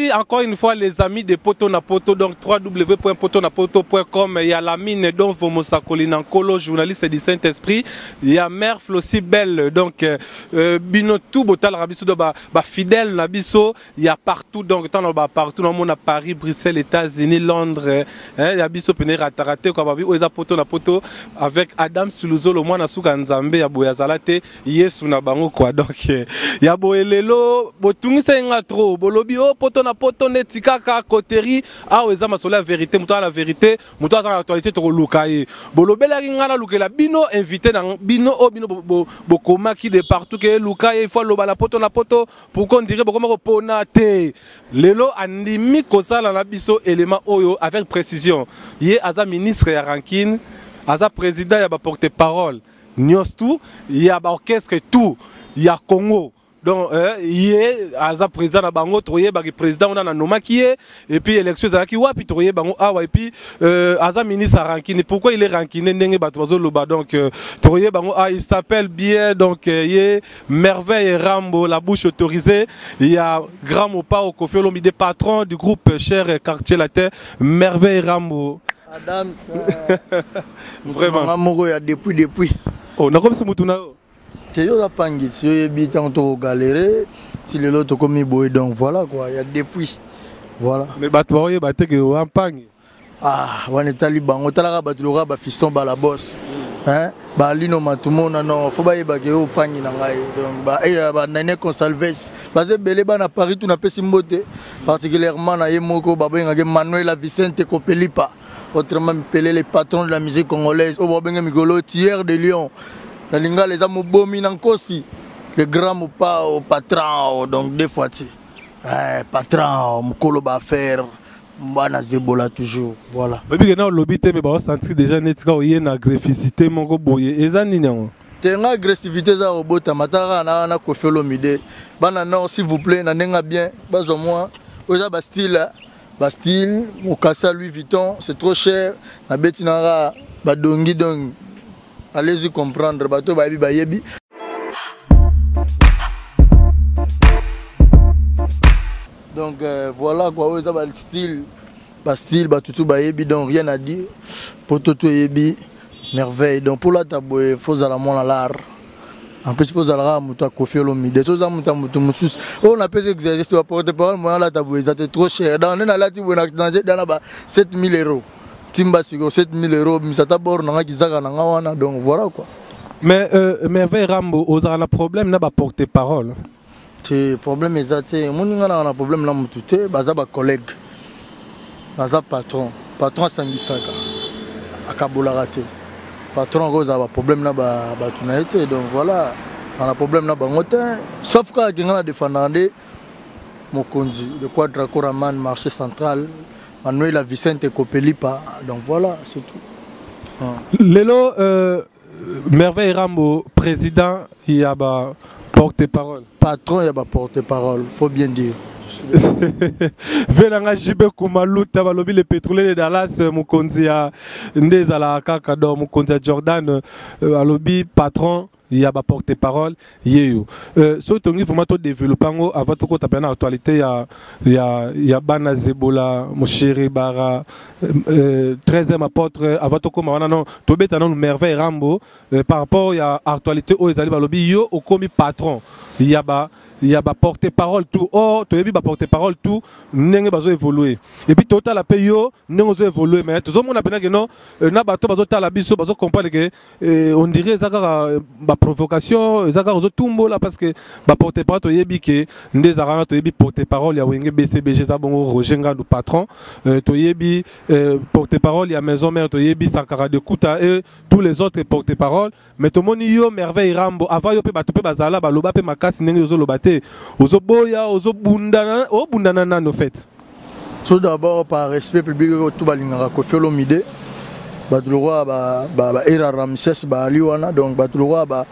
Merci encore une fois les amis de Poto na Poto, donc www.potonapoto.com. Il y a la mine Don Vomosakoli Nankolo, journaliste du Saint-Esprit. Il y a Mère Flossi Belle, donc euh, bino tout botal rabiso ba, ba fidèle na biso, il y a partout donc tant ba partout dans mon à Paris, Bruxelles, États-Unis, Londres, hein, il y a biso pene ratarate quoi babi oza poto na poto avec Adam Suluzolo mwana suka Nzambe ya boya zalate Yesu na bango quoi donc eh, ya boye lelo botungisa nga trop bolobi oh poto na poto neti kaka coterie awa eza masolo ya vérité moto aza na vérité moto aza na actualité tokoluka ye bolobelaki nga nalukela bino invité na bino oyo bino bokomaki de partout ke luka ye il faut aloba na poto na poto pourquoi on dirait bokoma kopona te lelo andimi kosala na biso élément oyo avec précision ye aza ministre ya rankine aza président ya baporte parole nyonso tout ya baorchestre tout ya Congo donc euh, ye aza président na bango toyebaki président wana nanomaki ye et puis élection ezalaki wapi tokoyeba yango awa et puis euh, aza ministre rancune pourquoi il est rancune ndenge bato bazoloba donc euh, tokoyeba yango ah, il s'appelle bien donc euh, ye merveille rambo la bouche autorisée il y a grand mopao Koffi Olomide patron du groupe cher quartier latin merveille rambo Adam vraiment nga moko ya depuis depuis oh nakomisi mutu na yo te yo oza pangi ti oyebi ntango tokogalere ti lelo tokomi boye donc voilà quoi ya depuis voilà mais bato baoyeba te ke oza mpangi ah wana etali bango talaka bato lokola bafiston balabos hein balino matumona non fo bayebaka yo opangi na ngai donc banane eh, consalves baza ebele bana paris tu napesi mbote particulièrement na ye moko babengaki manuela vicente kopelipa autrement mipele le patron de la musique congolaise oyo babenge mikolo tiere de lion na lingala eza mobomi na nkosi le grand mopao patron donc deux fois ti eh, patron mokolo baaffaire bana zebola toujours voilà oyebi ke na olobi te me baosentir déjà neti kaka oye na agressivité moko boye eza nini yango te nga agressivité eza kobotama tala kaka na na Koffi Olomide bana nord s'il vous plaît na ndenge bien bazwa mwa oyo eza bastyle bastyle mokasa Louis Vuitton c'est trop cher nabeti na kaka badongi donc allez-y comprendre bato bayebi bayebi donc euh, voilà quoi oyo eza bastyle bastyle bato tu bayebi donc rien à dire poto toyebi merveille donc mpo lata boye fo ozala mwana lar en plus mpo ozala kaka moto ya Koffi Olomide so oza moto ya moto mosusu oyo napesi exercice ba porte parole moyen alata boye eza te trop cher donc nde nalati boye na danger dana ba 7000 euros timba sikoyo 7000 euros bimisa ata bor na nga kizaka na nga wana donc voilà quoi mais euh, merveille rambo ozala na problème na ba porte parole te problème eza te omoni nga nanga na problème na motu te baza bacollègue naza patron patron asangisaka akabolaka te patron akozala baproblème na bato na ye te donc voilà na problème na bango te sauf kaka ke nga na defendaka nde mokonzi de quadra coraman marché central manuela vicente kopelipa donc voilà c'est tout ah. Lelo euh, Merveille Rambo président ya ba porte-parole patron ya ba porte-parole faut bien dire ve na nga JB Kumaluta balobi le pétrolier de Dallas mokonzi ya nde ezalaka kaka donc mokonzi ya Jordan euh, alobi patron ya ba porte-parole yeyo euh, soki tongi vraiment to développer yango avant tokota mpe na actualité ya, ya, ya bana zebola mosheri bara euh, 13e apôtre avant tokóma wana non tobeta nanu merveille rambo euh, par rapport ya actualité oyo ezali balobi yo okomi patron ya ba ya ba porte-parole tout or toyebi ba porte-parole tout ndenge bazo évoluer et puis totala mpe yo ndenge ozo évoluer mais tozomona mpena ke non euh, na bato bazotala biso bazo comprendre ke euh, on dirait eza kaka euh, ba provocation eza kaka ozotumbola parce que ba porte-parole toyebi ke nde ezalaka wana toyebi porte-parole ya wenge bcbg eza bongo roger ngandu patron toyebi porte-parole ya maison mère toyebi sankara de kuta et tous les autres porte-parole mais tomoni yo merveille rambo avant yo mpe bato mpe bazala baloba mpe makasi ndenge ozoloba te ozoboya ozobundana obundana nano fait Tout d'abord par respect public oyo tout balingaka Koffi Olomide bato lokola ba, ba, ba Era Ramsès baali wana donc bato lokola ba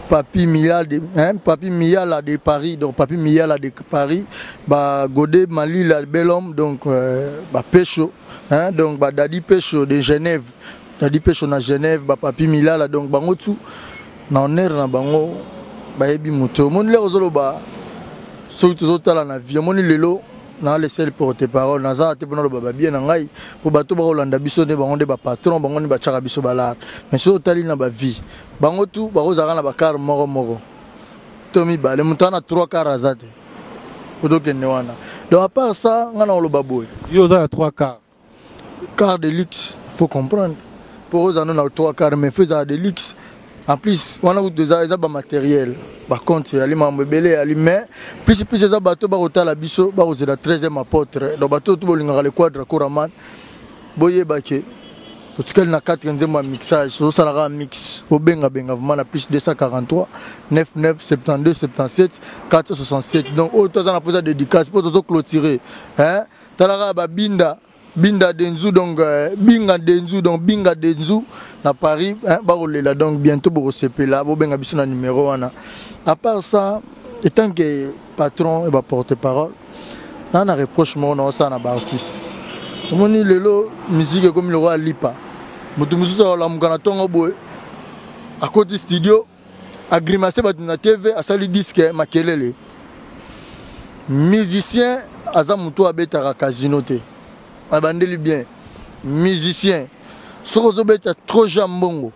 Papi Miyala de, hein, Papi Miyala de Paris donc Papi Miyala de Paris ba Godé Malila bel homme donc euh, ba Pesho hein, donc ba Dadi Pesho de Genève Dadi Pesho na Genève ba Papi Milala donc bango tout na honneur na bango bayebi moto omoni lelo ozoloba soki tozotala na vie omoni lelo Na le seul porte parole naza te mpona loba babie na ngai, mpo bato bakolanda biso nde bango nde bapatron, bango nde batiaka biso balare. Mais soki otali na bavie, bango tu bakozalaka na bakare moko moko to mibale, moto wana 3 car aza te po tokende wana. Donc à part ça, ngai na koloba boye. Yo oza na 3 car? Car de luxe, faut comprendre, po ozala no na 3 car, mais faut ezala de luxe. En plus wana kutu eza bamatériel, bacompte eyali, makambo ebele eyali. Mais plus plus eza bato bakotala biso, bakozela 13e apôtre. Donc bato to bolingaka le Quadra Koraman, boyeba ke totikali na 4 nzembo ya mixage, tozosalaka mix. Bobengabenga vraiment na plus 243 99 72 77 467. Donc oyo toza na mposa dédicace mpo tozoclôturer, hein? Talaka babinda binda denzu, donc binga denzu, donc binga denzu na Paris, hein, bakolela. Donc bientôt bokosepela, bobenga biso na numéro wana. À part ça, étant que patron e baporte parole, na reproche moko naosala na baartiste. Omoni lelo musique ekomi lokola lipa. Moto mosusu akolamuka na ntongo boye, akoti studio, agrimace bato na TV, asali disque, makelele. Musicien aza motu abetaka casino te. Abandeli bien, musicien soki ozobeta trop ja mbongo,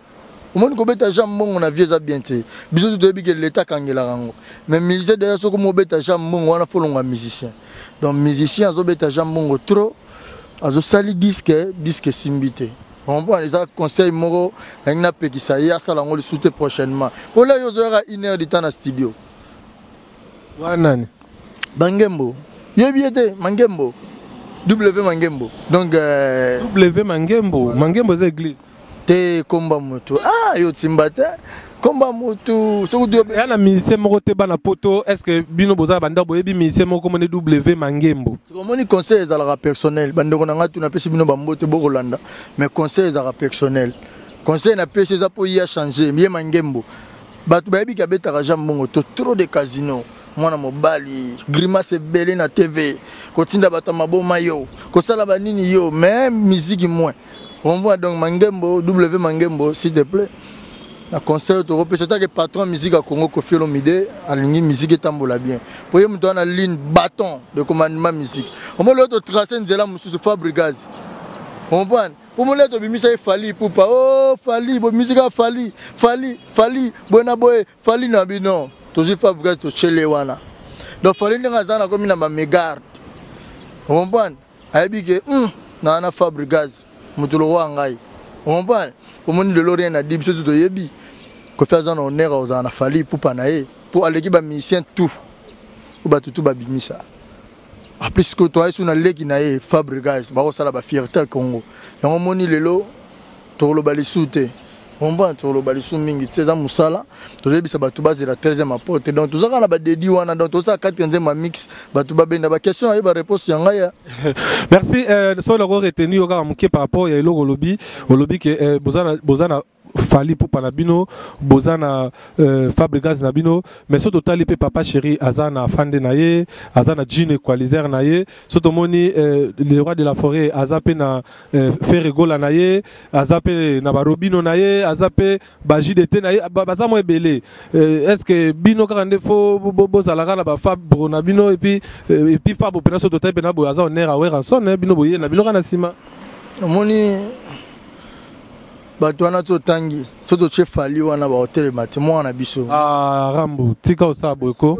omoni kobeta ja mbongo na vie eza bien te. Biso tu toyebi ke leta akangelaka yango. Mais musicien deja, soki mobeta ja mbongo wana, folongwa musicien. Donc musicien azobeta ja mbongo trop, azosali disque, disque esimbi te. Comprendre, eza conseil moko nangi napekisa ye asala yango lisusu te prochainement. Mpo leo ozoyaka une heure du temps na studio. Wana nani? Bangembo, yebi ye te, Mangembo, W Mangembo. Donc W Mangembo. Mangembo eza église? Te, komba motu. Ah, yo timba te, komba motu soki ya na musicien moko te. Bana poto, est ce que bino boza na bandako, boyebi musicien moko mone W Mangembo? Omoni, conseil ezalaka personnel. Bandeko na ngai tu, napesi bino bambote, bokolanda. Mais conseil ezalaka personnel. Conseil napesi eza mpo ye achange. Ye Mangembo, bato bayebi ke abetaka ja mbongo to trop de casino. Mwana mobali, grimace ebele na TV, kotinda bato ya maboma, yo kosala banini yo, mais musique moins. Comprends? Donc Mangembo, W Mangembo, s'il te plaît, na conseil tokopesa take patron musique ya Congo, Kofi Olomide, alingi musique etambola bien, po ye moto wana ligne bâton de commandement musique. Omoni oyo totrace nzela mosusu, Fabrigaz, comprendre, mpo mole tobimisa ye Fally Ipupa. O oh, Fally, bobimisika Fally, Fally, Fally boye na boye, Fally na bino. Tozwi Fabrigaz, totyele wana. Donc Fally ndenge aza nakomi na bamegarde, comprendre, ayebi ke naa na Fabrigaz, moto lokola ngai, comprendre. Omoni lelo rien na di biso tu toyebi Kofi aza na honneur akozala na Fally Ipupa na ye, mpo aleki bamusicien tout oyo bato tu babimisa. En plus que toaye su na leki na ye Fabrigaz, bakosala bafierté ya Congo. Yango omoni lelo tokoloba lisusu te, comprendre, tokoloba lisusu mingi te, eza mosala. Tozoyebisa bato bazela 13e apôtre. Donc toza kaka na badedi wana. Donc tozosala 4 nzembo ya mix, bato babenda baquestion, aye baréponse ya ngai ya. Merci. So nako retenir yo kaka moke par rapport ya eloko olobi. Olobi ke boza na Fally Ipupa na bino, boza na Fabrigaz na bino. Mais so totali mpe, Papa Chéri aza na fande na ye, aza na jean equaliser na ye. So tomoni le roi de la forêt aza mpe na Ferre Gola na ye, aza mpe na barobino na ye, aza mpe baJDT na ye, baza mwa ebele. Est ce que bino kaka nde fo bozalaka na bafabro na bino? Et puis Fabro mpena, so totali mpena boye, aza honneur a Werrason, bino boye na bino kaka na nsima. Omoni bato wana totangi, so totie Fally wana, bakotelema te, mwana na biso. Ah, Rambo, tika osala boye ko.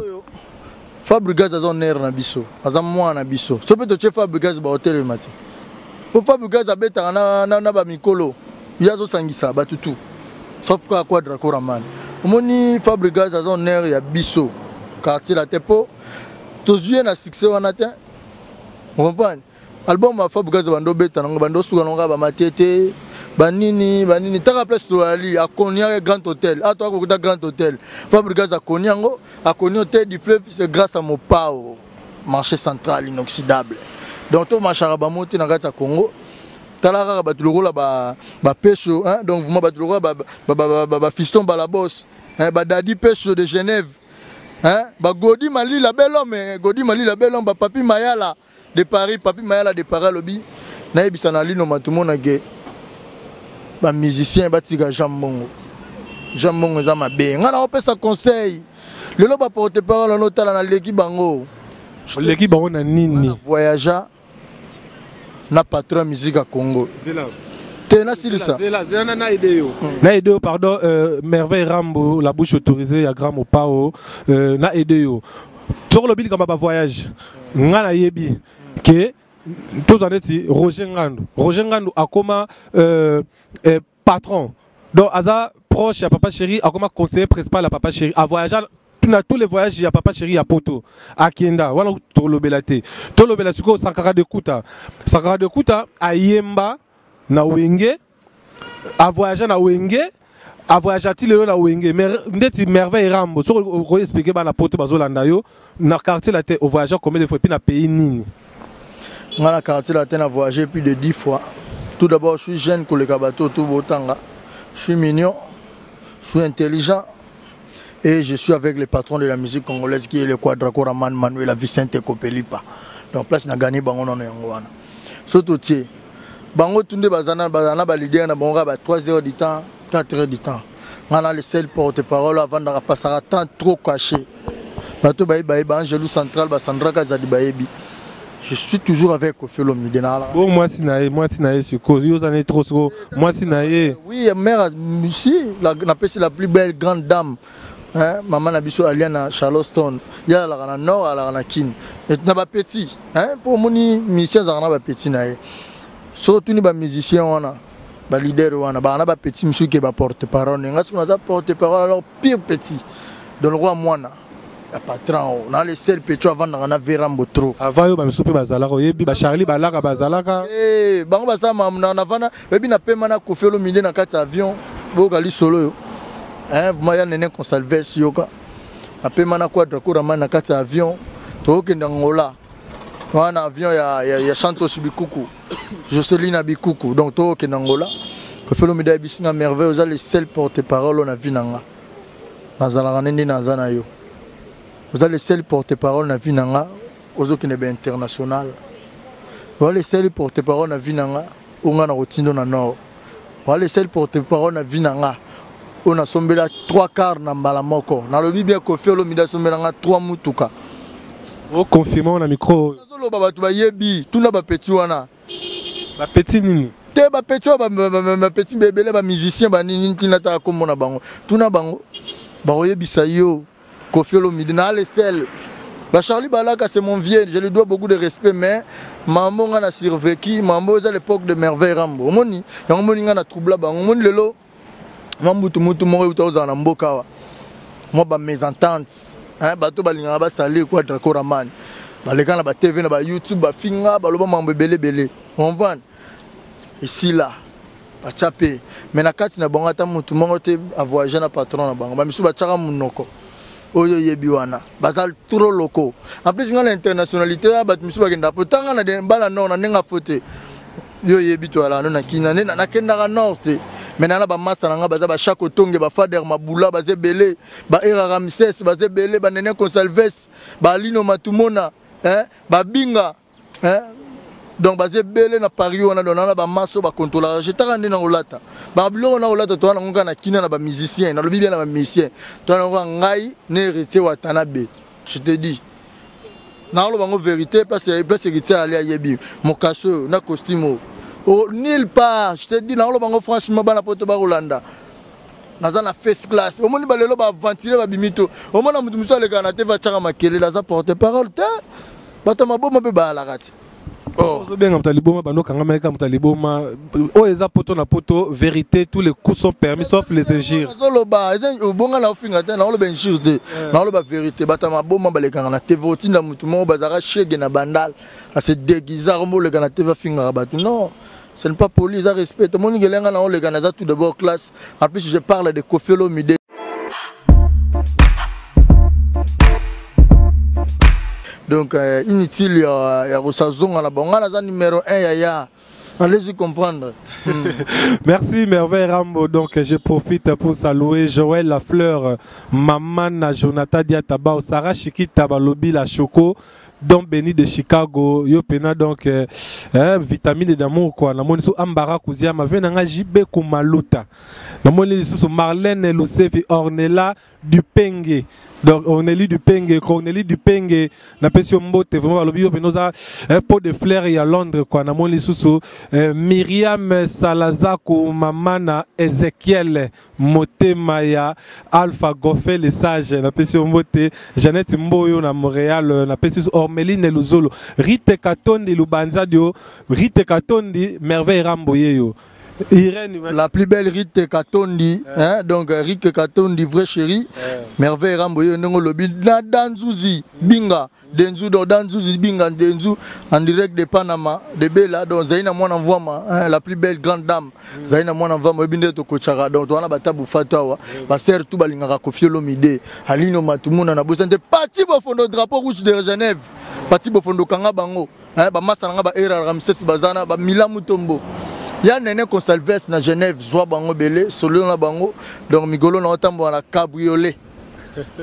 Fabrigaz aza honneur na biso, aza mwana na biso. So mpe totie Fabrigaz, bakotelema te, po Fabrigaz abetaka na bamikolo, ye azosangisa bato tu, sauf kaka Quadra Koraman. Omoni, Fabrigaz aza honneur ya biso quartier la te, mpo tozwi ye na succès wana te, comprendre. Album ya Fabrigaz, bando obeta nango, bando osuka nango kaka bamatete, banini banini. Taka place toyali, akoni yaka Grand Hôtel, ato akokuta Grand Hôtel. Fabrigaz akoni yango, akoni Hôtel du Fleuve, c'est grâce à Mopao, marché central inoxydable. Donc tomarchaka bamo te na kati ya Congo. Tala kaka bato lokola bapesho, donc vraiment bato lokola bafiston balabos, badadi Pesho de Genève, bagodi Malila, bel homme, Godi Malila, bel homme, bapapi Mayala de Paris. Papi Mayala de Paris alobi nayebisa na lino matumona ke bamusicien batika Jean Mbongo. Jean Mbongo eza mabe. Ngai nakopesa conseil lelo, baporte parole wana otala, naleki bango. Oleki bango na nini? Voyagea na patron ya musique ya Congo. Zela. Te, nasilisa. Zela, zela, na aide yo. Na aide yo, pardon, Merveille Rambo, la bouche autorisée ya Grand Mopao, na aide yo. Soko lobi likambo ya bavoyage, nga nayebi ke tozwa neti Roger Ngandu. Roger Ngandu akoma patron, donc aza proche ya Papa Chéri, akoma conseiller principal ya Papa Chéri, avoyagea na tous les voyages ya Papa Chéri ya poto akenda. Wana tolobela te, tolobela sikoyo Sankara de Kuta. Sankara de Kuta ayemba na Wenge, avoyagea na Wenge, avoyagea ti lelo na Wenge. Mais ndeti Merveille Rambo, soki okoexpliquer bana poto bazolanda yo na Quartier Latin, ovoyagea combien de fois, et puis na pays nini? Nga na Quartier Latin na voyagé plus de 10 fois. Tout d'abord, je suis jeune koleka bato tout botanga, je suis mignon, je suis intelligent et je suis avec le patron de la musique congolaise qui est le Quadra Koraman Manuel Vicente Kopelipa. Donc place na gagné bango nono yango wana. Soto tie bango tunde bazana bazana ba leader na bango ba 3 heures du temps, 4 heures du temps. Nga na le seul porte-parole avant de passer temps trop caché. Bato bayebi bayebi Angelou Central ba Sandra Kazadi bayebi. Je suis toujours avec Koffi Olomide na. Bon, mwasi na ye sikoyo yo oza ne trop sikoyo mwasi na ye. Oui, mère si la napesi la plus belle grande dame, hein, maman na biso Aliana Charleston, ya alaka na nord, alaka na Kin. Et na ba petit, hein, pour moni musicien azalaka na ba petit na ye. Surtout ni ba musicien wana, ba leader wana, ba na ba petit mosusu ke ba porte parole. Nga soki naza porte parole, alors pire petit. Donc le roi mwana ya patron o na le seul petit avandaka na Verambo trop. Avant yo bamisu mpe bazalaka, oyebi bacharli balaka bazalaka. Eh, bango basala makambo na navanda, oyebi na pema na Koffi Olomide na kati ya avion, boyoka lisolo oyo. Hein, vraiment ya Nene Consalves, yoka. Napema na Quadra Koraman na kati ya avion, tokokende Angola. Wana avion ya Chantos Bikuku, Joseline Bikuku, donc tokokende Angola. Koffi Olomide ayebisi nga: "Merveille, oza le seul porte parole oyo na vie na nga. Nazalaka nde naza na yo. Oza le seul porte parole na vie na nga ozokende ba international. Oza le seul porte parole na vie na nga oyo nga na kotindo na nord. Oza le seul porte parole na vie na nga oyo nasombela 3 quart na mbala moko." Nalobi bien, Koffi Olomide asombela nga 3 mutuka. Oconfirme na micro oyo? Nazoloba, bato bayebi, tuna bapeti wana. Bapeti nini? Te, bapeti oyo bapeti ebele, bamusicien banini, ntina taka kombo na bango, tuna bango, bakoyebisa yo. Koffi Olomide na le seul. Bacharli Balaka, c'est mon vieux, je lui dois beaucoup de respect, mais mambo nga na survécu, mambo eza l'époque de Merveille Rambo. Omoni yango, omoni nga na troubla bango. Omoni lelo mwa mbutu mutu moko euta ozala na mboka awa, mwa bamésentente, bato balingaka basali Quadra Koraman, baleka na batv, na bayoutube, bafinga, baloba mambo ebele ebele, comprendre esila batya mpe. Mais na kati na bango ata motu moko te avoyage na patron na bango. Bamisusu batiaka monoko oyo oyebi wana, baza trop locaux. En plus nga na internationalité ya bato misusu bakendaka po tanga na bana nord na ndenge afo te. Yo oyebi, toyalaka no na kina nde nakendaka nord te, mais nana bamasa na nga baza bachako tonge, bafader mabula baza ebele, baera Ramses baza ebele, banene Consalves, balino Matumona, babinga, hein? Donc baza ebele na Paris wana. Donc nana bamasa oyo bakontrolaka jetaka nde na kolata babiloko na kolata. Toza nango kaka na kina na bamusicien, nalobi bien, na bamusicien toza nango kaka ngai na Héritier Watanabe. Je te dis, nakoloba ngo vérité, place Héritier ali ayebi mokaso oyo na costume oyo, oh, nulle part. Je te dis, nakoloba ngo franchement, bana poto bakolanda, naza na first class. Omoni balelo baaventurier babimi to omona motu mosusu alekaka na te, batiaka makelele, aza porte parole te. Bato ya maboma mpe bayalaka te. Ozobenga moto ya liboma, bando okangama eka moto ya liboma oyo eza poto na poto. Vérité, tous les coups sont permis sauf les injures. Nazoloba eza obonga na ofinga te, naoloba injure te, naoloba vérité. Bato ya maboma balekaka na TV, otinda motu moko bazalaka shege na bandal, ase déguisa kombo, oleka na TV, afingaka bato. Non, ce n'est pas poli, eza respect. Tomoni kelenga na oleka, naza tout d'abord classe. En plus je parle de Koffi Olomide. Donc inutile ya kosazonga na bango. Nga naza numéro 1, yaya, allez-y comprendre. Merci Merveille Rambo. Donc je profite pour saluer Joël Lafleur, Maman Jonathan Diataba, Sarah Chikita Balobi la Choco, Don Béni de Chicago, yo pena donc vitamine d'amour quoi. Namoni so Ambara Kuziama, venanga JB Kumaluta. Namoni lisusu Marlène Lusefi, Ornella Dupenge. Donc Ornélie Dupenge, Cornélie Dupenge, napesi yo mbote vraiment. Balobi yo mpenza oza pot de fleur ya Londres quoi. Namoni lisusu Myriam Salazaku, mama na Ezekiel Motema ya Alpha Goffé le sage, napesi yo mbote. Jeannette Mboyo na Montréal, napesi lisusu Ormeline Luzolo, Rite Katondi Lubanzadio, Rite Katondi, Merveille Rambo yeyo Irène. La plus belle Rite Katondi, hein, donc Rite Katondi, vrai chéri. Merveille Rambo yo ndongo lobi na Danzuzi Binga, Denzu donc Danzuzi Binga Denzu en direct de Panama, de Bella, donc Zaina mwana mvwama, hein, la plus belle grande dame. Zaina mwana mvwama binde to kochara, donc wana batabu fatwa ba sœur tout balingaka Koffi Olomide, Alino Matumuna na bosante Pati Bofondo, drapeau rouge de Genève. Pati Bofondo kanga bango, hein, ba masa nga ba era Ramsès bazana ba Mila Mutombo. Ya Nene Consalves na Genève, zwa bango belé, solo na bango, donc migolo na otambo na cabriolet.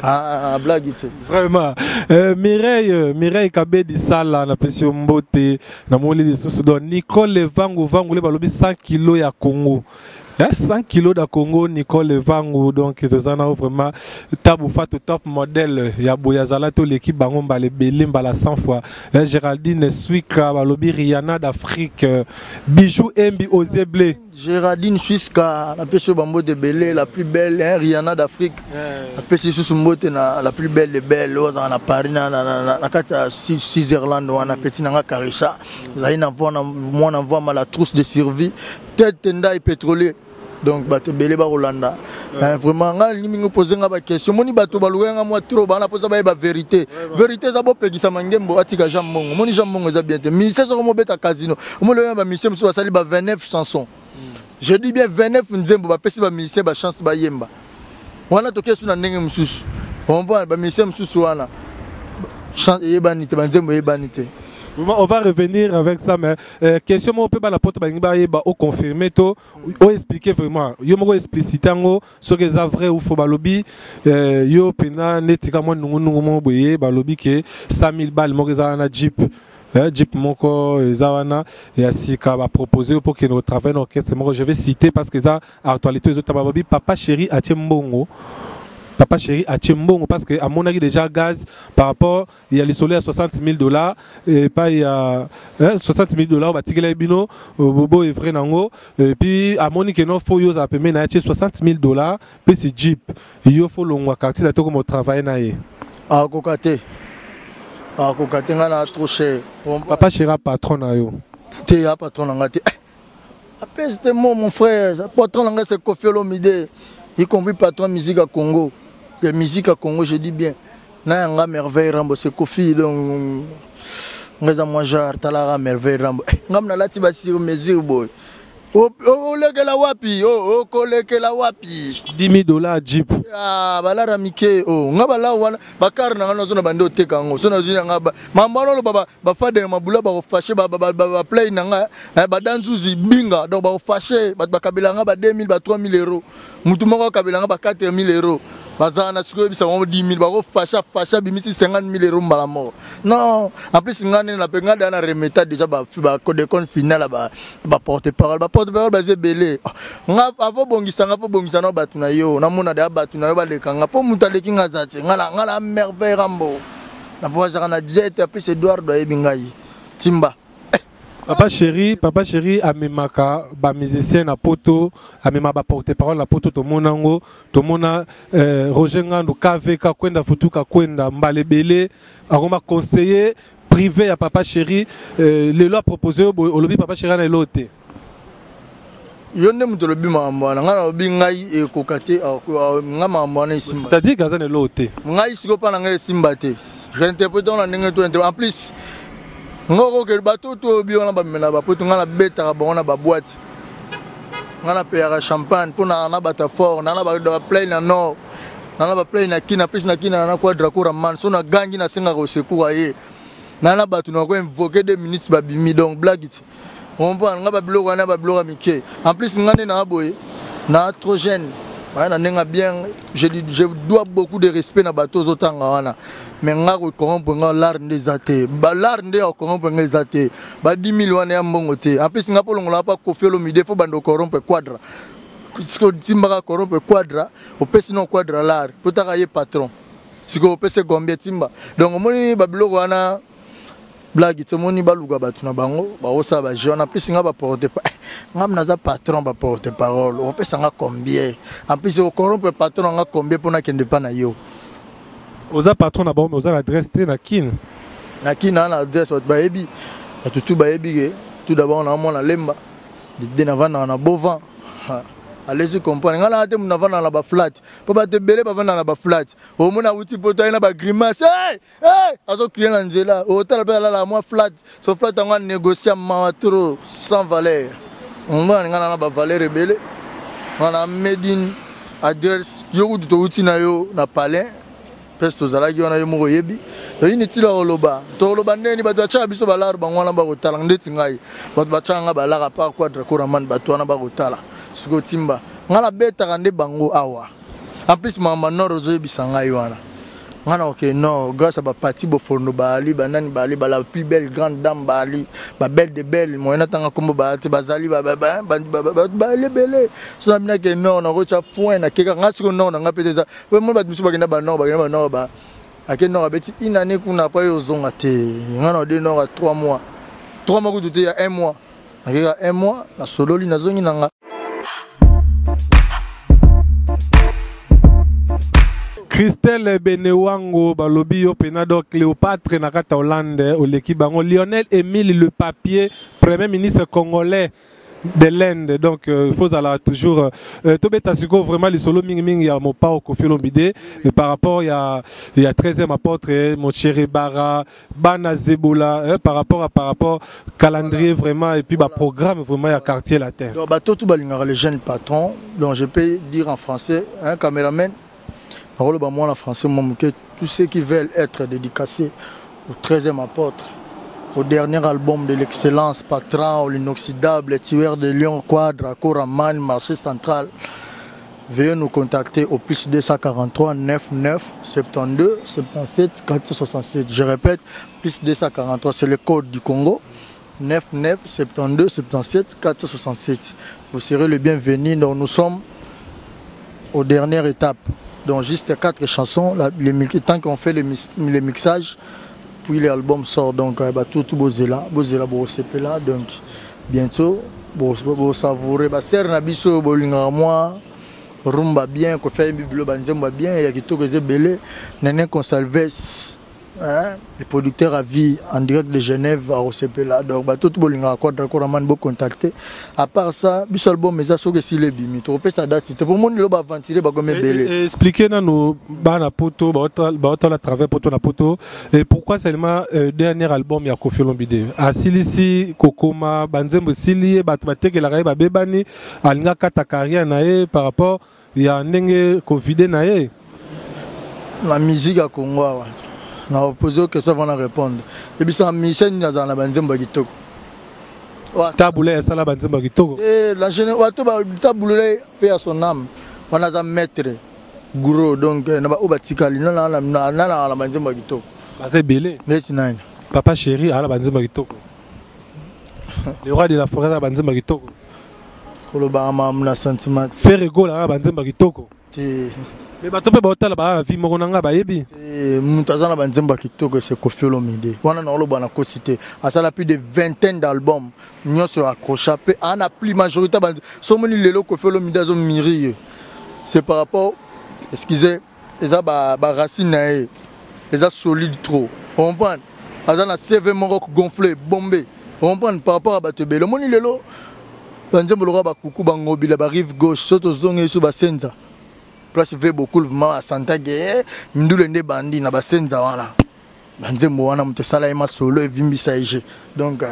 Ah, ah, blague tu sais. Vraiment. Mireille Kabedi Sala na pesi mbote na moli lisusu donc Nicole Vangu Vangu le balobi 100 kilos ya Congo. Hein, 100 kilos de Congo, Nicole Vangu, donc tozana vraiment Tabou Fatou top modèle ya Boyazala to l'équipe bango mbale belé mbala 100 fois. Hein, Géraldine Suika balobi Rihanna d'Afrique, Bijou Embi Ozeblé. Géraldine Suiska, la pêche bambo de Belé, la plus belle, hein, Rihanna d'Afrique. La pêche sous mbote na la plus belle de belle, oza na Paris na na na na kati ya Switzerland wana petit nanga Karisha. Zaina voix mwana voix la trousse de survie, tête ndai pétrolier. Donc bato belé ba Rolanda. Hein, vraiment nga lingi mingi poser nga ba question. Moni bato ba louer nga moi trop ba na poser ba ba vérité. Vérité za bo pegisa mangembo atika Jean Mongo. Moni Jean Mongo za bien te. Mise so mo beta casino. Mo le ba mise musu basali ba 29 chansons. Je dis bien 29 nzembo ba pesi ba mise ba chance ba yemba. Wana toke su na ndenge mususu. On voit ba mise mususu wana. Chance yebani te ba nzembo yebani te. On va revenir avec ça, mais question moi peut pas la porte ba ba au confirmer to au expliquer vraiment. Yo moko expliciter ngo ce que ça vrai ou faux balobi, yo pena netika moi nungu nungu mo boye balobi que 100 000 balles moko za na Jeep. Hein, Jeep moko eza wana ya sika ba proposer pour que nous travail orchestre moko je vais citer parce que ça actualité zo tababi papa chéri atie mbongo. Papa chéri atie mbongo parce que à mon avis déjà gaz par rapport il y a les solaires à 60 000 $ et pas il y a, hein, 60 000 $ ba tikela bino bobo est vrai nango et puis à mon que non faut yo za peme na 60 000 $ puis c'est Jeep yo faut longwa quartier la to comme travailler na ye. Ah kokate. Ah kokate nga na trop cher. Papa chéri patron na yo. Te ya patron na nga te. Appelle c'était moi mon frère, patron na nga c'est Koffi Olomide, y compris patron musique à Congo. La musique à Congo, je dis bien. Na yanga Merveille Rambo c'est Koffi, donc ngaza moi genre talara Merveille Rambo. Ngam na lati ba sur mesure boy. O olekela wapi? O kolekela wapi? 10 000 $ Jeep. Ah balara mike o nga bala wana bakar na nga zo na bande oteka ngo. So na zo nga ba mamba no ba ba fade mabula ba fâché ba ba ba play na nga ba danzuzi binga donc ba fâché ba ba kabela nga ba 2000 ba 3000 euros. Mutu moko kabela nga ba 4000 euros. Bazala na sikoyo bisa bango 10 000 bako fasha fasha bimisi 50 000 euros mbala moko. Non, en plus nga nene na pe nga da na remeta déjà ba ba code compte final ba ba porte parole ba porte parole baze belé nga avo bongisa nga fo bongisa na bato na yo na mona da bato na yo baleka nga po mutu aleki nga za te nga la Merveille Rambo na voyagaka na jet. En plus Eduardo ayebi ngai timba. Papa chéri, papa chéri amemaka ba musicien na poto, amema ba porte parole na poto. Tomona yango, tomona Roger Ngandu KVK kwenda futuka kwenda mbala ebele akoma conseiller privé ya papa chéri. Lelo apropose oyo olobi papa chéri ana elo te. Yo nde moto olobi makambo wana. Ngai nalobi ngai ekoka te nga makambo wana esimba. C'est-à-dire que aza na elo te. Ngai sikoyo mpa na ngai esimba te. J'interprète na ndenge to en plus nga okokende bato to oyebi wana bamema bapoto ngai nabetaka bango na baboite ngai napeyaka champagne mpo na bato fort na baplay na nord na baplay na kina plus na kina na kwa Draco Raman so nagangi nasengaka osecours aye na bato na koinvoke 2 minutes babimi. Donc blague ti comprendre nga babiloko wana babiloko ya mike. En plus nga nde naa boye na trop jeune na ndenge bien, je dois beaucoup de respect na bato ozotanga wana, mais nga kocorrompre nga l'art nde eza te. L'art nde ya kocorrompre nga eza te. Ba 10 000 wana ya mbongo te. En plus nga mpo longola pa Koffi Olomide fo banda ocorrompre Quadra. Soki otimbaka corrompre Quadra, opesi no Quadra l'art po taka ye patron. Sikoyo opesi combien, timba? Donc omoni babiloko wana, blague ti. Omoni, baluka bato na bango bakosala bajeu wana. Plus nga baporte, nga naza patron, baporte parole okopesa nga combien? En plus ocorrompre patron na nga combien mpo nakende mpa na yo? Oza patron na bango, mais oza na adresse te na Kine. Na Kine na adresse, bato bayebi, bato tu bayebi ke tout d'abord na mwana Lemba de, navandaka na Bovan. Allez comprendre, nga nanga te moto navandaka na baflat, mpo bato ebele bavandaka na baflat. Omona awuti poto, aye na bagrimace, hey! Hey! Azocrie na nzela, otala mpe alala mwa flat. So flat yango anégocie, mawa trop, sans valeur. Omona, nga na bavaleur ebele, nga na medine adresse. Yo kutu touti na yo na palais place tozalaki wana, yo moko oyebi. Oyini ntina koloba, tokoloba ndeni bato batiaka biso balare bango wana bakotala. Ndeti ngai, bato batiaka nga balare apart Quadra Koraman, bato wana bakotala. Sikoyo timba, ngai nabetaka nde bango awa. En plus makambo nord ozoyebisa ngai wana, ngai na oke nord grâce à bapati bofondo baali, banani baali, bala plus belle grande dame baali, babelle de belle moyen natanga nkombo baya te, bazali baali ebele. So na binake nord, nakotya point nakeka ngai sikoyo nord na ngai mpe te. Eza mo bato mosusu bakenda banord, bakenda banord, ba ake nord, abeti une année kuna, après oyo ozonga te. Ngai na ode nord ya 3 mois, 3 mois kutu te, ya 1 mois. Nakeka 1 mois, nasololi, nazongi na nga. Christelle Benewango balobi yo pena, donc Cléopâtre na kati ya Hollande oleki bango. Lionel Emile le papier, premier ministre congolais de l'Inde. Donc il faut aller toujours tobeta siko vraiment lisolo mingi mingi ya Mopao Koffi Olomide par rapport ya 13e apôtre, mon chéri Bara Bana Zebola, hein, par rapport calendrier vraiment et puis bah programme vraiment ya Quartier Latin. Donc bato tout balingaka le jeune patron. Donc je peux dire en français, hein, caméraman, nakoloba mwana français mwa moke. Tous ceux qui veulent être dédicacés au 13e apôtre, au dernier album de l'excellence, patron, l'inoxydable, tueur de lion, Quadra Koraman, marché central, veuillez nous contacter au plus 243 99 72 77 467. Je répète, plus 243, c'est le code du Congo. 99 72 77 467. Vous serez le bienvenu. Donc nous sommes aux dernières étapes. Donc juste quatre chansons, tant qu'on fait le mixage, puis l'album sort. Donc bah, tout, tout bozela, bozela, là. Donc bientôt, bo savourer. Bah, ser na biso bolinga moi rumba bien, ko faire biblo banzembo bien, ya kitoko ebele. Nene Consalves, hein, le producteur à vie en direct de Genève à Rosepela. Donc bato tout bolingaka Quadra Koraman, bo contacter. À part ça, biso album eza soki esili ebimi, tokopesa date te po moni lelo baventile bakomi ebele. Expliquer nano bana poto baotala travers poto na poto, et pourquoi seulement dernier album ya Koffi Olomide? Asilisi kokoma banzembo, esili ye, bato batekelaka ye, babebani, alinga kata carrière na ye par rapport ya ndenge kovide na ye. Na musique ya Congo awa, na opose yo question avant na répondre. Ebisaka musicien nini azala na banzembo ya kitoko? Tabule asala banzembo ya kitoko. Wato Tabule mpe ya son âme wana, aza maître gros. Donc na baoyo batikali, nanaka na banzembo ya kitoko? Baza ebele. Neti nani? Papa Chéri ala banzembo ya kitoko, le roi de la forêt ala banzembo ya kitoko. Kolobaka makambo na sentiment. Ferre Gola ala banzembo ya kitoko. Te. Me bato mpe baotala baa na vie moko na nga bayebi. Moto aza na banzembo ya kitoko ese Koffi Olomide wana, na oloba na kosi te. Asala plus de vingtaine d'album, nyonso accrocha mpe aa na plus majorité. So omoni lelo Koffi Olomide azomiri ye, c'est par rapport, excusez, eza baracine na ye eza solide trop, comprendre? Aza na CV moko gonflé, bombe, comprendre, par rapport à bato ebele. Omoni lelo banzembo lokola bakuku bangobila, barive gauche, so tozongi so basenza place ve beaucoup vraiment asantake mindule nde bandi na basenza wana, banzembo wana moto esala ye masolo evimbisa ye. Donc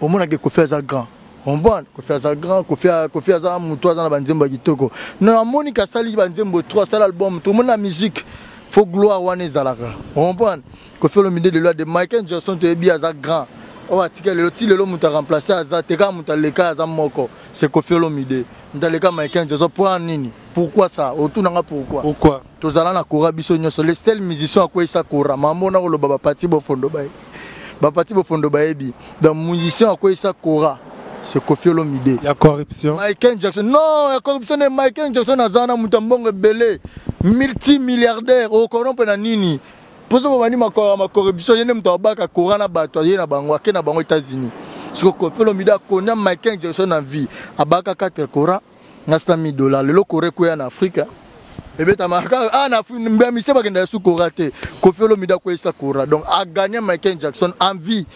omonaka Koffi aza grand, comprendre? Koffi aza grand, Koffi aza moto aza na banzembo ya kitoko. Non, amoni kasali banzembo trop, asala album trop. Omoni na musique faut gloire wana ezalaka, comprendre? Koffi Olomide lelo de Michael Jackson, toyebi aza grand. Oyo atika lelo ti lelo, moto aremplace aza te, kaka moto aleka aza moko, c'est Koffi Olomide. Moto aleka Michael Jackson mpo nini? Pourquoi ça? Otunanga pourquoi? Pourquoi? Tozala na kora biso nyonso. Le seul musicien akweyisa kora, mambo na koloba, bapati bofondo baye, bapati bofondo bayebi. Donc musicien akweyisa kora, c'est Koffi Olomide. Ya corruption. Michael Jackson, non, ya corruption ne. Michael Jackson aza na moto ya mbongo ebele. Multimilliardaire, ocorrompre na nini? Mpo soki obandi macorruption, ye nde moto abaka courant na bato, aye na bango, ake na bango États-Unis. Siko Koffi Olomide akonya Michael Jackson na vie, abaka 4 courant na 100 000 $. Lelo kora ekweya na Afrique, ebetamaka ah, na mise bakenda su kora te. Koffi Olomide akweyisa kora, donc agagné Michael Jackson en vie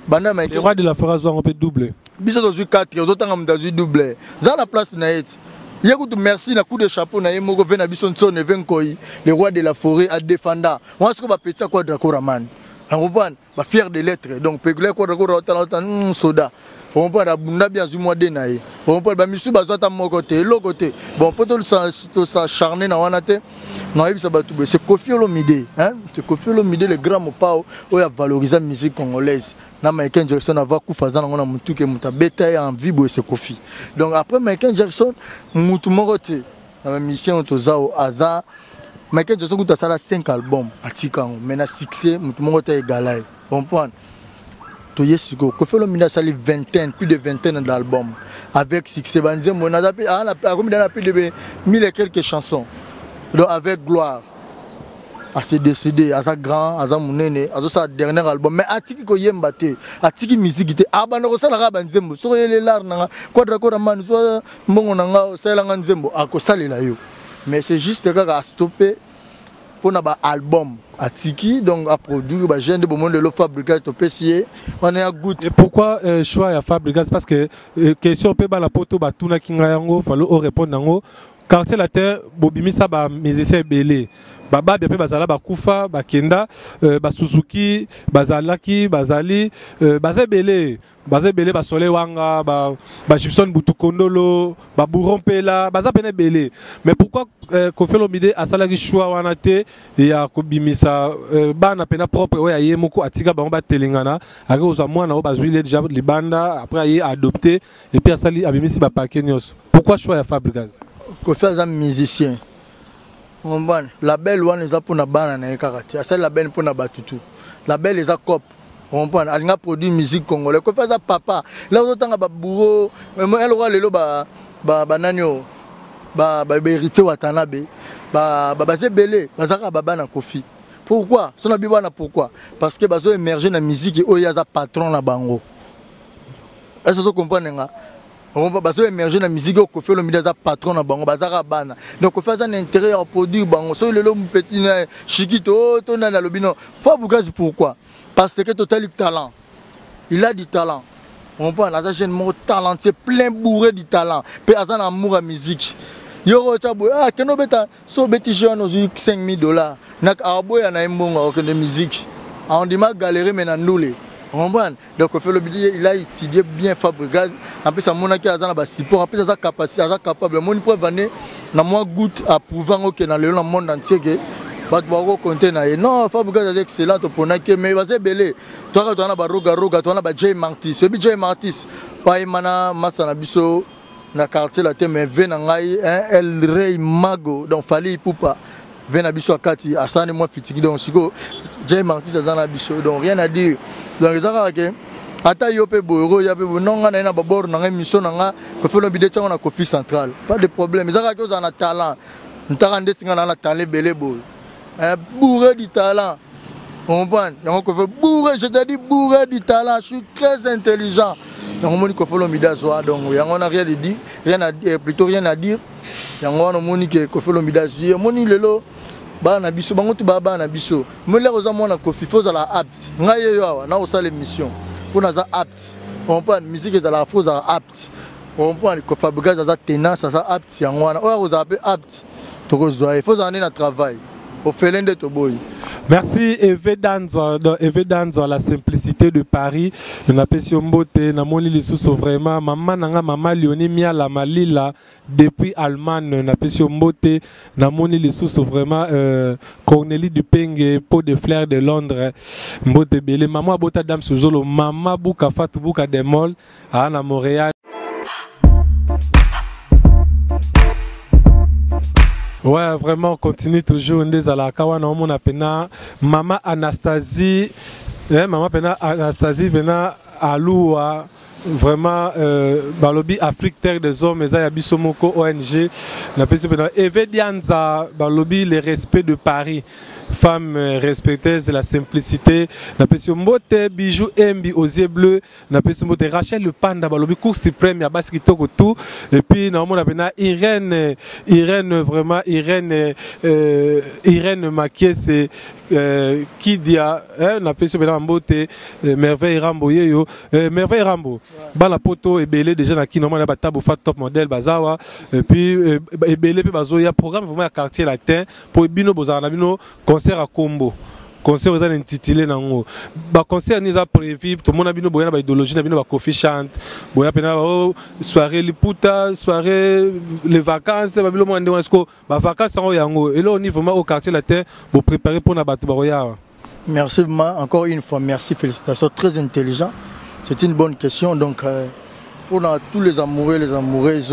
banda Michael. Le roi de la forêt azwango mpe double. Biso tozwi 4, ozotanga moto azwi double, za na place na ye ti ye kutu. Merci na coup de chapeau na ye moko ve na biso Ntsone ve Nkoi, le roi de la forêt adefanda wana. Sikoyo bapetisa Quadra Koraman, acomprendre bafier de lettre. Donc pekula Quadra Kora otala otala soda, comprendre, abunda bien, azwi mwa de na ye, comprendre. Bamisu bazwa ata moko te, eloko te. Bon, mpo tosacharne na wana te, nayebisa bato boye: c'est Koffi Olomide, hein? C'est Koffi Olomide, le grand mopao oyo avalorisa musique congolaise na Michael Jackson. Ava kufa, aza nango na motu ke moto abeta ye en vie boye, c'est Koffi. Donc après Michael Jackson, mutu moko te na bamusicien oyo toza o aza. Michael Jackson kutu asala 5 album, atika yango, mais na succès mutu moko te egala ye, comprendre. Toye sikoyo, Koffi Olomide asali vingtaine, plus de vingtaine d'albums avec succès. Banzembo akomi na plus de mille et quelques chansons, donc avec gloire. Ase décidé, aza grand, aza monene, azosala dernier album, mais atiki koyemba te, atiki musique te, abanda kosala kaka banzembo. Soki oyele lare nanga Quadra Koraman, so mbongo na nga, osalelanga nzembo, akosalela yo. Mais c'est juste kaka astoppe mpona baalbum, atiki. Donc aproduire bajeune nde bomoni lelo Fabregas, topesi ye wana ya goutte. Et pourquoi choix ya Fabregas? Parce que question mpe bana poto batunaki ngai yango, falo orépondre yango. Quartier Latin bobimisa bamusicien ebele, bababia mpe bazala, bakufa, bakenda, basuzuki bazalaki, bazali, baza ebele, baza ebele, basole wanga, bagibson ba butukondolo, baburon mpela, baza pene ebele. Mais pourquoi Koffi Olomide asalaki choix wana te ya kobimisa bana pena propre oyo aye moko, atika bango batelengana, ake kozwa mwana oyo bazwi ye déjà libanda, après aye adopté et puis asali, abimisi bapake nyonso? Pourquoi choix ya Fabregas? Koffi aza musicien, comprendre. Label wana eza mpona bana na ye kaka te, asali label mpona bato tu. Label eza cop, comprendre, alinga produit musique congolais. Koffi aza papa la, ozotanga babourreau eloko lelo, banani oyo, bahéritier Watanabe, baza ebele, baza kaka babana Koffi. Pourquoi so na bi wana? Pourquoi? Parce que bazo émerger na musique oyo aza patron na bango. Est ce ozo comprendre nga? Bazo émerger na musique oyo Koffi Olomide aza patron na bango, baza kaka bana. Donc Koffi aza na intérêt ya koproduire bango. Soki lelo petit na Shikito to nani alobi non, Fabregas, pourquoi? Parce que totali talent, il a du talent, comprendre. Aza jeune moko talentueux, plein, bourré du talent, mpe aza na amour ya musique. Yoko otya boye, ah, kende obeta, so obeti jeune, ozwi 5000 $, aboya na ye mbongo, akokende musique, andima galerie, me na ndule, comprendre. Donc Koffi Olomide, il a étudié bien Fabregas. En plus amonaki aza na basupport, en plus aza capacité, aza capable. Amoni preuve ane na mwa goutte, approuve yango ke na lelo na monde entier ke bato bakokonte na ye. Non, Fabregas aza excellent, toponaki, mais baza ebele. Toaka toza na barogaroga, toza na ba J Martis, oyebi J Martis, bayema na masa na biso na quartier la te, mais ve na ngai El Rey Mago, donc Fally Ipupa ve na biso akati asani mwa fitiki. Donc sikoyo J Martis aza na biso, donc rien à dire. Donc eza kaka ke ata yo mpe boye, okoya mpe boye, non, nga na ye na babord na ngai, mission na nga Koffi Olomide tiango na Koffi Central, pas de problème. Eza kaka ke ozala na talent ntaka ndeti nga na na talent ebele boye, bourré du talent, comprendre. Yango Koffi, bourré, je te dis, bourré du talent, je suis très intelligent. Yango omoni Koffi Olomide azwa. Donc yango wana, rien de dire, rien à, plutôt rien à dire. Yango wana omoni ke Koffi Olomide azwi. Omoni lelo bana na biso, bango tu baa bana na biso. Omoni lelo oza mwana Koffi, fo ozala apte. Ngai ye yo awa nakosala émission mpo naza apte, comprendre. Musique ezalaka, fo ozala apte, comprendre. Fabregas aza tenace, aza apte. Yango wana oyo akozala mpe apte, tokozwa ye. Fo ozala nde na travail, ofele nde toboyi. Merci Eve Danzo, Eve Danzo, la simplicité de Paris. Napesi yo mbote, namoni lisusu vraiment maman nanga, maman Léonie Miala Malila depuis Allemagne, napesi yo mbote, namoni lisusu vraiment Cornélie Dupenge, pot de fleurs de Londres, mbote belé, maman abota Dame Suzolo, maman Buka Fatou Buka Demol, à Montréal. Ouais, vraiment, on continue toujours. Ndezalaka wana, omona pena mama Anastasie, eh, mama pena Anastasie pena Alua. Vraiment balobi Afrique terre des hommes eza ya biso moko ONG napesi mpe na Eve Dianza balobi le respect de Paris femme respecteuse la simplicité napesi yo mbote bijou embi aux yeux bleus napesi mbote Rachel Lupanda balobi cour suprême ya basi kitoko tout et puis naomona mpe na Irène Irène vraiment Irène Irène Makiese Kidia napesi yo mpe na mbote Merveille Rambo yeyo. Merveille Rambo, bana poto ebele déjà na kino mwana batabo fa top modèle bazawa et puis ebele pe bazoya programme vraiment ya quartier latin po bino bozala na bino concert à Kombo. Concert eza intitulé nango. Ba concert ni eza prévu tout monde bino boya na ba idéologie na bino ba coffee chante, boya pena oh, soirée liputa, soirée les vacances ba bilo mwana ndeko ba vacances yango yango. Et là on y vraiment au quartier latin pour préparer pour na bato baroya. Merci encore une fois, merci, félicitations, très intelligent. C'est une bonne question. Donc, pour tous les amoureux, les amoureuses,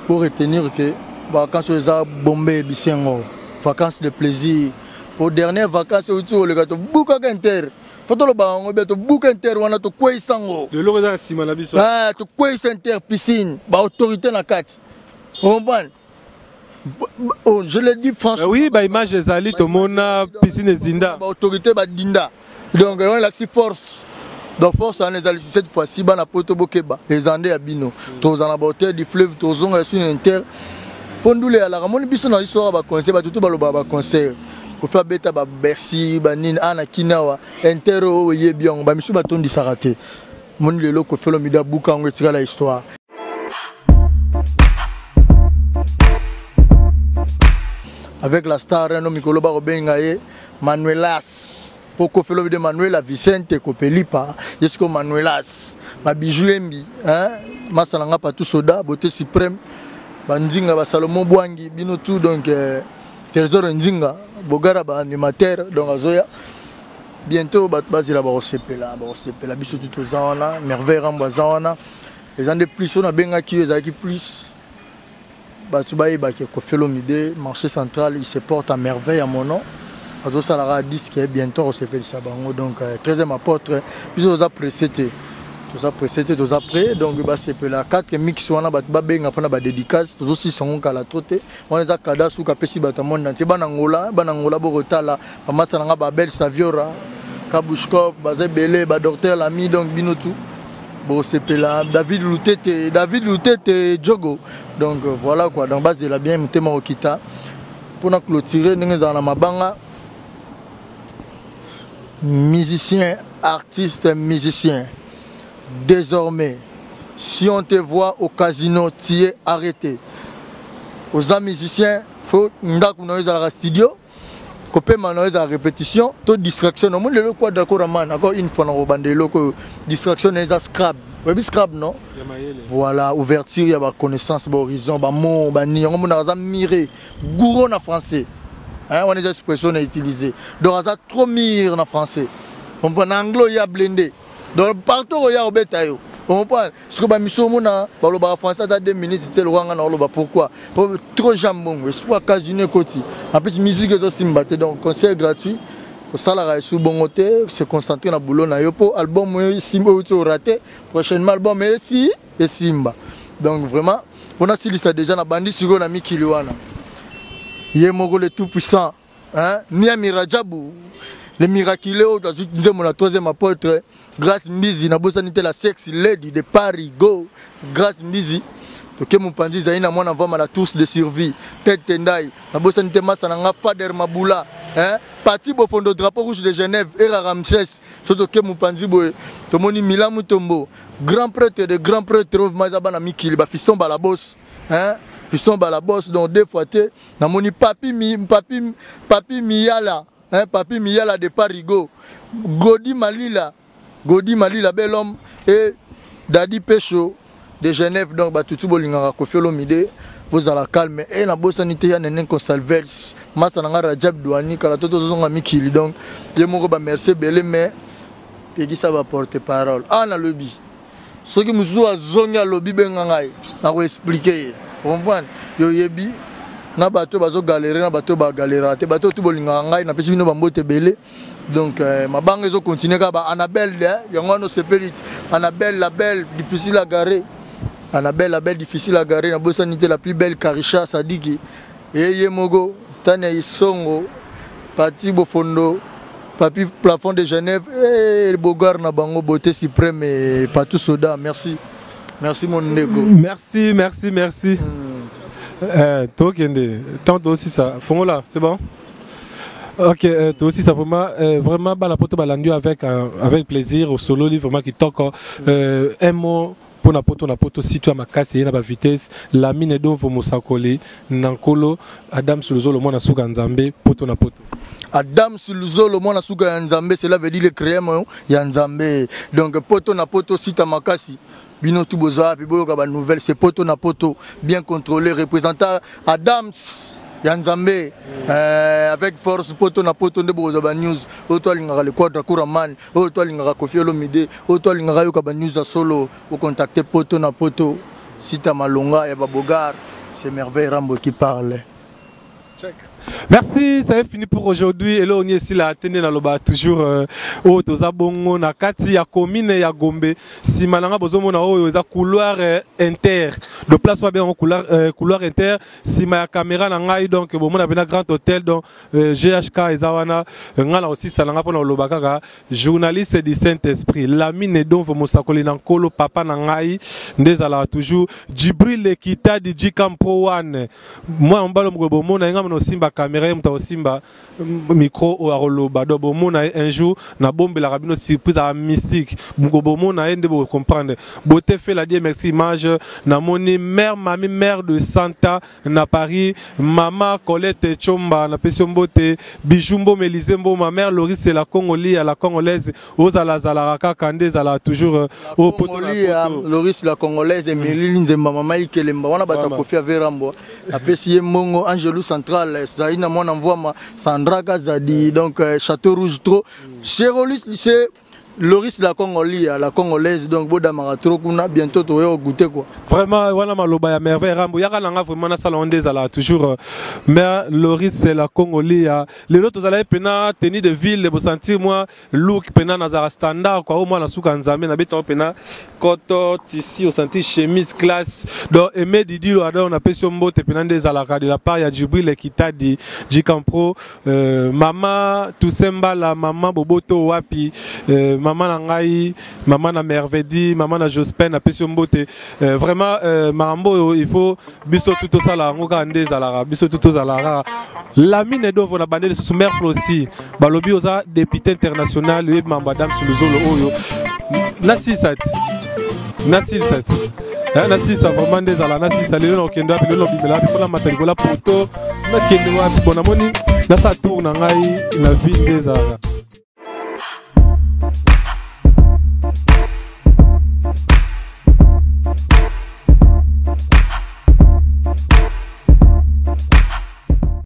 pour retenir que vacances bombé vacances de plaisir. Pour dernières vacances, le gâteau bouka inter. Faut le bango beto bouka inter wana to kweisango. De l'eau dans sima na biso. Ah, to kweisa inter piscine, ba autorité na kati. Vous comprenez? Oh, je le dis franchement. Oui, bah image ezali to mona piscine zinda. Ba autorité ba dinda. Donc on la force. Donc force en ezali cette fois-ci ba na poto bokeba ezande ya bino. Toza na hauteur du fleuve tozonga sur inter. Pondule ala ramoni biso na histoire ba conseil ba tutu ba loba ba conseil. Ko fa beta ba Bercy ba nini ana kinawa inter o yebi yango ba misu ba tondisaka te. Moni lelo ko felo mida buka ngo etikala histoire. Avec la star Reno Mikolo ba kobenga ye Manuelas. Poko felo de Manuela Vicente Kopelipa jusqu'au Manuelas. Ba bijou embi hein masalanga pa tout soda beauté suprême ba ndinga ba Salomon Bwangi bino tout donc Trésor Ndinga Bogara ba animateur donc azoya bientôt ba bazila ba osepela ba osepela biso tout ozawana merveille Rambo azawana les ans de plus on a benga ki ezaki plus Batu bayeba ke Koffi Olomide marché central il se porte à merveille à mon nom azo salara disque bientôt osepelisa bango donc 13e apôtre biso oza pressé te toza pressé te toza prêt donc ba sepela 4 mix wana batu babenga pona ba dédicace tozo sisa ngo kala trop te wana eza kada suka pesi bato ya monde entier bana Angola bana Angola bokotala ba masa nanga ba Belle Saviora Kabushkop baza ebele ba docteur Lami donc bino tout bosepela David Lutete David Lutete Jogo donc voilà quoi donc bazela bien motema okita pona clôturer ndenge ezala na mabanga musicien artiste musicien désormais si on te voit au casino tu es arrêté aux musiciens faut ndaku na ezala studio kopema na ezala répétition to distraction na moni lelo kwa d'accord man encore une fois na kobanda eloko distraction na eza scrap oyebi scrap non voilà ouverture ya ba connaissance ba horizon ba mot ba ni yango mona aza miré gourou na français hein on est expression na utiliser donc aza trop mire na français comprend na anglo ya blindé donc partout oya obeta yo comprend ce que ba miso mona ba loba français ata 2 minutes te lwanga na loba pourquoi trop jambongo espoir casino koti en plus musique ezo simba te donc concert gratuit osalaka esu bongo te se concentrer na boulot na yo po album oyo esimba oyo ti oraté prochainement album esi esimba donc vraiment pona silisa déjà na bandi sikoyo na mikili wana ye moko le tout puissant hein Miami Rajabu le miraculé oyo azwi nzembo na 3e apôtre Grâce Mbizi na bosani te la sexy lady de Paris go Grâce Mbizi toke mopanzi ezali na mwana mvama la tourse de survie tête tendai na bosani te masa na nga Fader Mabula hein Pati Bofondo drapeau rouge de Genève Era Ramsès so toke mopanzi boye tomoni Milan Mutombo grand prêtre de grand prêtre oyo bana mikili ba fiston balabos hein fiston balabos donc deux fois te namoni papi mi papi papi Miyala hein papi Miyala de Parigo Godi Malila Godi Malila bel homme et Dadi Pecho de Genève donc batutu bolingaka Koffi Olomide bozala calme et na bosani te ya Nene Consalves masa nanga Rajab Douani kala toto zonga mikili donc ye moko ba merci ebele mais pekisa ba porte parole ah na lobi soki mosusu azongi alobi benga ngai nako expliquer ye comprendre yo yebi Na bato bazo galérer, na bato ba galérer te, bato tout bolingaka ngai, napesi bino bambote ebele. Donc mabanga ezo continuer kaka ba Annabelle, eh, yango wana osepeli ti. Annabelle la belle difficile à garer, Annabelle la belle difficile à garer, nabosani te la plus belle Karisha Sadiki, eye moko Tania Isongo, Pati Bofondo, Papi Plafond de Genève, eh, Bogar na bango, beauté suprême et Patou Soda, merci. Merci mon ndeko. Merci, merci, merci. Tokende, tant aussi ça. Fongola, c'est bon? Ok, toi aussi ça vraiment, vraiment, bah, la poto balandu avec plaisir au solo livre vraiment qui toque. Un mot pour na poto si tu as ma casse et na ba vitesse la mine d'ovo mosakoli nankolo Adam Suluzolo mwana suka Nzambe poto na poto. Adam Suluzolo mwana suka ya Nzambe, cela veut dire le créum ya Nzambe. Donc poto na poto si ta makasi bino tout boza puis boyoka ba nouvelle, c'est poto na poto bien contrôlé, représentant Adams ya Nzambe, avec force poto na poto nde boza ba news. Oyo to alingaka le quadra Kuraman, oyo to alingaka Koffi Olomide, oyo to alingaka yoka ba news ya solo, o contacter poto na poto sita malonga ya ba bogar, c'est Merveille Rambo qui parle. Check. Merci, ça est fini pour aujourd'hui. Et là, on est ici, la tene na loba toujours oh toza bongo na kati ya commune ya Gombe. Si malanga bozo mona oyo eza couloir inter. De place wa bien couloir inter sima ya caméra na ngai, donc bomona bena grand hôtel donc GHK eza wana nga na aussi salanga pona loba kaka journaliste du Saint-Esprit. Lamine Donvo mosakoli na nkolo papa na ngai ndezala toujours Djibril Ekita di Djikampo One. Moi mbalo moko bomona nga mona simba caméra muta osimba micro o aroloba do bomona un jour na bombela rabino surprise à mystique moko bomona nde bo comprendre beauté fait la Dieu merci image na moni mère mamie mère de Santa na Paris maman Colette Chomba na pesi mbote bijou mbo Mélisée mbo ma mère Loris c'est la Congolais à la congolaise ozala zala kaka nde zala toujours au poto na poto. Loris la congolaise Émilie Nzemba mama Ikelemba wana bato Vraiment. Kofi Averambo apesi ye mbongo Angelou Central Zaina mwana mvwama Sandra Kazadi donc Château Rouge trop chez Rolis chez Loris la Congolais, la congolaise, donc bodamara trop kuna bientôt to yo goûter quoi. Vraiment wana maloba ya Merveille Rambo yaka nanga vraiment na salon des ala toujours mais Loris c'est la Congolais ya lelo tozala pena tenue de ville bo sentir moi look pena nazara standard quoi au moins na suka nzambe na beta pena koto tissu au sentir chemise classe donc Aimé Didi lo adon na pesio mbote pena des ala de la part ya Djibril Kitadi Djikampro, mama Toussemba la maman Boboto wapi, maman na ngai maman na Merveille maman na Jospin na pesio mbote, vraiment marambo il faut biso tout ça la ngoka ndeza la biso tout ça la Lamine Dovo na bandele sous mère aussi balobi oza député international et madame Suluzolo oyo na 67 na 67 eh, na 6 vraiment ndeza la na 6 lelo na okendo wapi lelo bimela wapi mpona mata likola poto na kende wapi bon namoni na sa tour na ngai na ville ndeza.